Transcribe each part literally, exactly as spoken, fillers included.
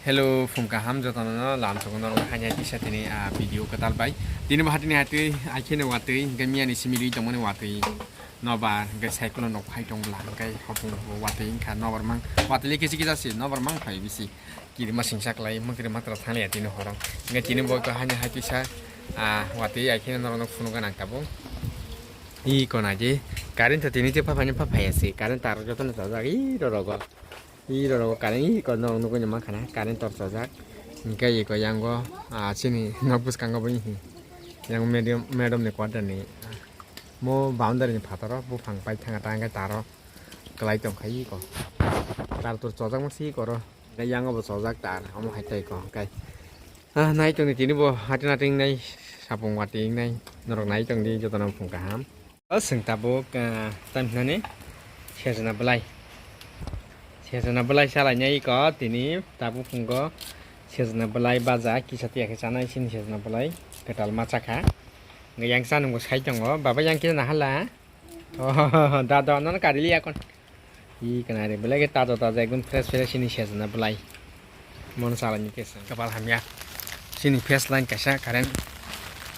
Hello, phung kaham jotono no lam sogo norok haini tisa tini a video kwtal bai. Tini bo hatini hatwi akheno watwi hwnkhe miyani simi rwi tongmani watwi nobar hwnkhe cyclone rok phai tong bwla hwnkhe hopung bo watwi wngkha nobar mang watwi le kisi kisa se nobar mang phai bisi kirima singsa kwlai mokiri matra thangya tini horo hwnkhe tini bo haini hatwi sa a watwi akheno norok no phunukha nang tabuk. Iko naidi current to tini tei phaphani phaphai se current tar jotono chajak iro rogo. Iro rogo current iko norok nugui mankha na current tor chajak. Hwnkhe iko yango ah chini nok bwskango bo hihi. Yang medium madam ni quarter ni mo boundary ni phataro buphang pai thanga ta hwnkhe taro kwlai tongkha iko. Tar tor chajak masi iko ro. Hwnkhe yango bo chajak tar omo hai tei iko hwnkhe. Ah, nai tongni tini bo hatin hatin nai sapung watwi nai norok nai tongdi jotono phung kaham. O chwng tabuk, ah, tam hinani sejna bwlai. Sejna bwlai salainai iko tini tabuk phungo sejna bwlai baja kisa tiya khe chanai sini sejna bwlai kwtal ma chakha. Yang chanungbo sai tongo baba yang kisa nahala. Oh, da da nono kari liya kon. Ih, kanari belai ke taja taja ekdom fresh fresh ini sejna belai. Mon salani kesa. Kapal hamya. Sini face line kaisa current.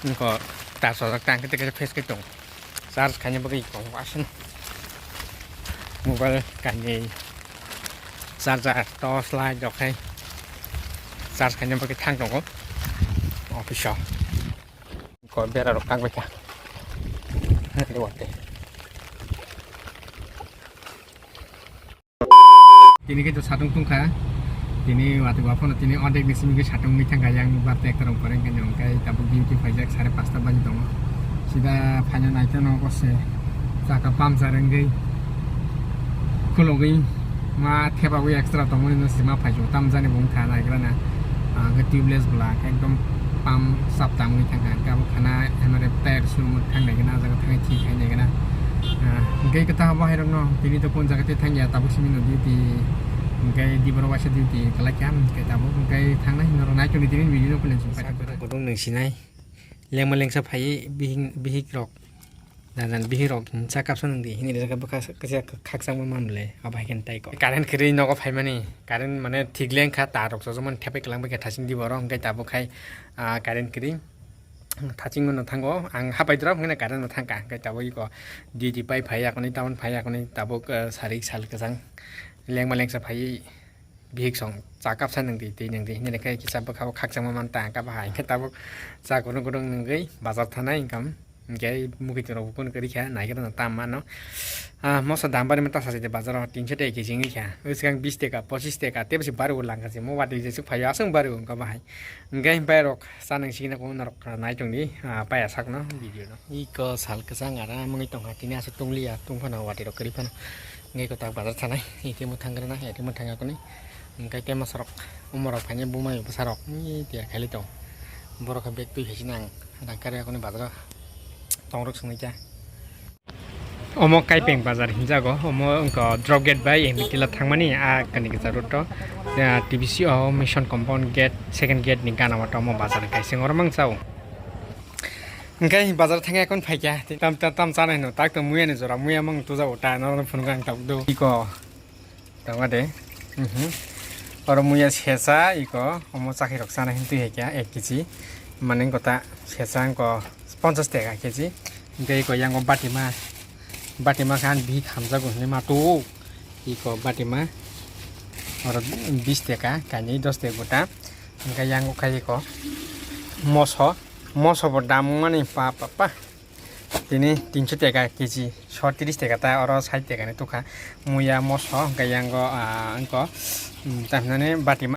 Nungko tar sojak tang kete kete face ke tong. Charge kanya bagwi kong asin. Mobile kanya. Charger, torch light rok hai. Charge kanya bagwi thang tongo. Office o. Ko bera rok kak bai kha. Hande wate. Tini khe to satung tungkha. Tini wate wa phone tini odek ni simi khe satung ni thangkha yang bar tek rong koreng khe nyong kai tabuk duty paijak sare pasta baji tongo. Sida phaina naitano kose chaka puncture wngwi khulogwi ma thepawi extra tongmani no sima phaijak tamjani bo wngkha naigrana. Ah, hwnkhe tubeless bwla khe ekdom pump sap tangwi thangkha, hwnkhe abo khana M R F tyre sumui thangnai gana, ah jaga thangwi thik khainai gana. Ah, hwnkhe kwtal bo hairokno tini to kon jaga tei thangya, tabuk simi no duty, hwnkhe diboro waisa duty kwlai kha, hwnkhe tabuk hwnkhe thangnai norok nai tongdi tini video no kwleng song. Sa kwrwng kwrwng nwng sinai lengma lengsa phaiwi bihik, bihik rok. Nanan bihirok hinsa kapsa nungdi, hini rijak bwkha kisa khakchangma manle, abo hai khe tei kok. Current kwrwi nogo phaimani, current mane thik lengkha, tar rok chojokmani thepai kwlangbai khe thaching di borok, hwnkhe tabuk khai, ah, current kwrwi thaching mano thango, ang hapai drop hwnkhe current no thangkha, hwnkhe tabuk iko duty pai phai yakoni, town phai yakoni, tabuk, ah, sari sal kwchang lengma lengsa phaiwi. Bihik song cha kapsa nungdi, twi nungdi, hinwi khe kisa bwkha o khakchangma man ta, hwnkhe bahai khe tabuk cha gurung gurung nungwi bazar thanai wngkha, hwnkhe mukhuitwng rok bo kunu kwrwi kha, naikhe no tam mano. Ah, moso dam barwi manta sachai de bazar o tinso teka kg wngwi kha, bwswkang bis teka, pochis teka, tei bwswk bari bo langkha se, mo watwi jeswk phaio, aswk bari bo wngkha bahai. Hwnkhe bai rok cha nang sikina kung norok nai tongdi, ah, paya sakno video no. Iko sal kwchang ara mungwi tongkha, tini aswk tongliya, tongphano watwi rok kwrwi phano. Hwnkhe kotak bazar thanai, A T M o thangkhe na, A T M o thangya kuni. Hwnkhe khe masarok, umorok phaini buma bwsarok, ni tiya khaili tong. Borok khe bag twi khaisi nang, rang karya kuni bazar o tongrok swngwi kha. Omo Kaipeng bazar hinjago, omo wngkha drop gate bai M B T la thangmani, a kani kisa road o, ah, T B C o mission compound gate, second gate ni gana o omo bazar kaisa oro mang chao. Hwnkhe bazar thangya kon phaikha, tam, tam, tam chanai hino, tak to muya ni jora, muya mang tujago ta, norok phunukha ang tabuk do. Iko, tongma de. Mhm. Oro muya sesa, iko, omo chakhi rok chana hin twi hai kha, ek kg. Mane wngkha ta sesa wngkha ponchas teka kg. Hwnkhe iko yango batima, batima khan bihik hamjago hinwi ma tu. Iko batima, oro bis teka, kainwi dos teka gota. Hwnkhe yango khai iko moso, moso bo dam wngmani pa, pa, pa. Tini tinso teka kg, so tris teka ta oro sait teka ni tukha. Muya moso hwnkhe yango, ah, wngkha, um, tamhinani batima.